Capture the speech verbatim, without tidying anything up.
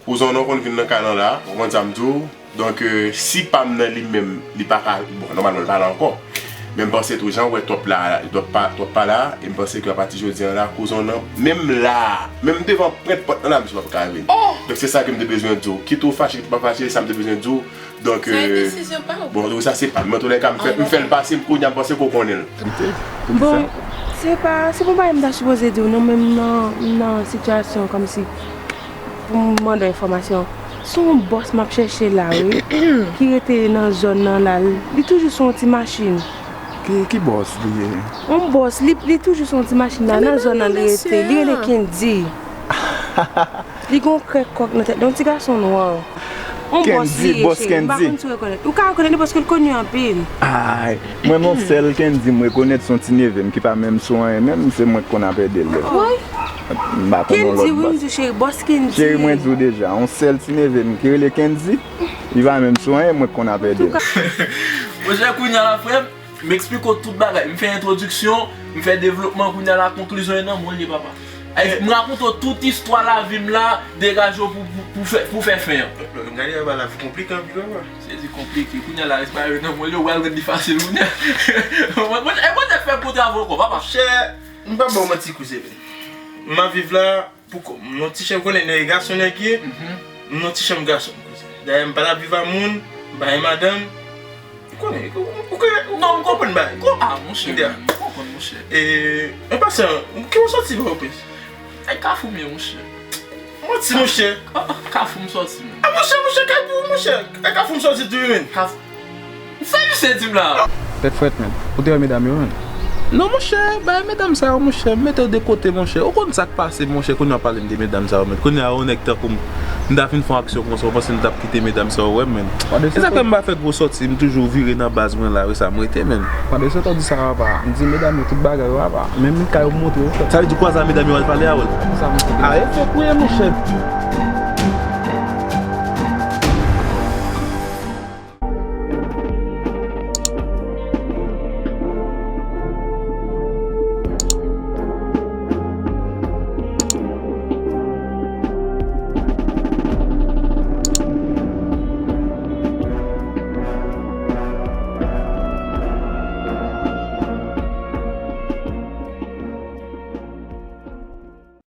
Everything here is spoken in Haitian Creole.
Kouzon nan konn vin nan kay lan la, ou konprann sa m di w? Donk, euh, si pa m nan li menm, li pa ka, bon, nòmalman, li pa la ankò. Men m panse tou, jan w wè twòp la, twòp pa, twòp pa la, e m panse ke apati jodi an la, kouzon nan, menm la, menm devan pwent pòt lan la, misye p ap ka vin. Donk, se sa ke m te bezwen di w. Kit ou fache, kit ou pa fache, sa m te bezwen di w. Donk, euh, bon, wi, sa se pa m. Men antoulèka, m fè, m fè l pase, m kounye a, m panse ke w konnen l. Bon, se pa, se pa yon bagay m ta sipoze di w, non, men m nan, m nan sitiyasyon kòmsi pou m mande w enfòmasyon. Se yon bòs m ap chèche la, wi, ki rete nan zòn nan la. Li toujou sou yon ti machin. Ki, ki bòs li ye? Yon bòs, li, li toujou sou yon ti machin la, nan zòn nan li rete. Li rele Kendy. Li gon krèk kòk nan tèt li, yon ti gason nwa. Yon bòs li ye, cheri, m pa konn si w rekonèt. Ou ka rekonèt li paske l koni anpil. Ay, mwen, yon sèl Kendy m rekonèt, se yon ti neve m ki pa menm sou anyen menm, se mwen k konn ap ede l. M pa konn yon lòt bòs. Kendy, wi, m di w, cheri, bòs Kendy. Cheri, mwen di w deja, yon sèl ti neve m ki rele Kendy, li pa menm sou anyen, mwen k konn ap ede l. Monchè, kounye a la, frè m, m eksplike w tout bagay. M fè entwodiksyon, m fè devlopman, kounye a la, konklizyon e nan men w li ye, papa. Ay, m rakonte w tout istwa lavi m la, degaje w pou, pou, pou fè, pou fè fen an. M gade, lavi konplike anpil, papa. Sezi konplike. Kounye a la, rès bagay nan men w, yo pral rann li fasil, kounye a. Mwen, mwen, e mwen te fè kontra avè w ankò, papa. Chè, m pa ba w manti, kouzen. M ap viv la, Pou kò m, yon ti chèf, konnen nèg gason nèg ye, m yon ti chanm gason. Dayè, m pa t ap viv a moun, m pa gen madanm. Ou konnen, ou, ou, ou, ou konprann bagay. Non, m konprann. Ah, monchè, m konprann, monchè. E, an pasan, ki w sòti la, o plis? Ay, Kafou m ye, monchè. Manti, monchè. Ah, ah, Kafou m sòti, men. Ah, monchè, monchè, Kafou, monchè. Ay, Kafou m sòti tou, wi, men. Kafou. Sa misye di m la? Tèt frèt, men. Ou te wè medam yo, men? Non, monchè, bay medam sa yo, monchè, m mete yo de kote, monchè. Ou konn sa k pase, monchè, kounye a w ap pale m de medam sa yo, men. Kounye a, yon nèg tankou m, m ta fin fè yon aksyon konsa, ou panse m t ap kite medam sa yo wè m, men? E sa fè m pa fè gwo sòti, m toujou vire nan baz mwen la, wi, sa m rete, men. Pandan se tan w di sa, papa, m di medam yo tout bagay yo, papa. Menm kay yo m montre yo, frè. Sa vle di kwaze a medam yo al pale avè l? Sa m di. A, e fèk ou ye, monchè.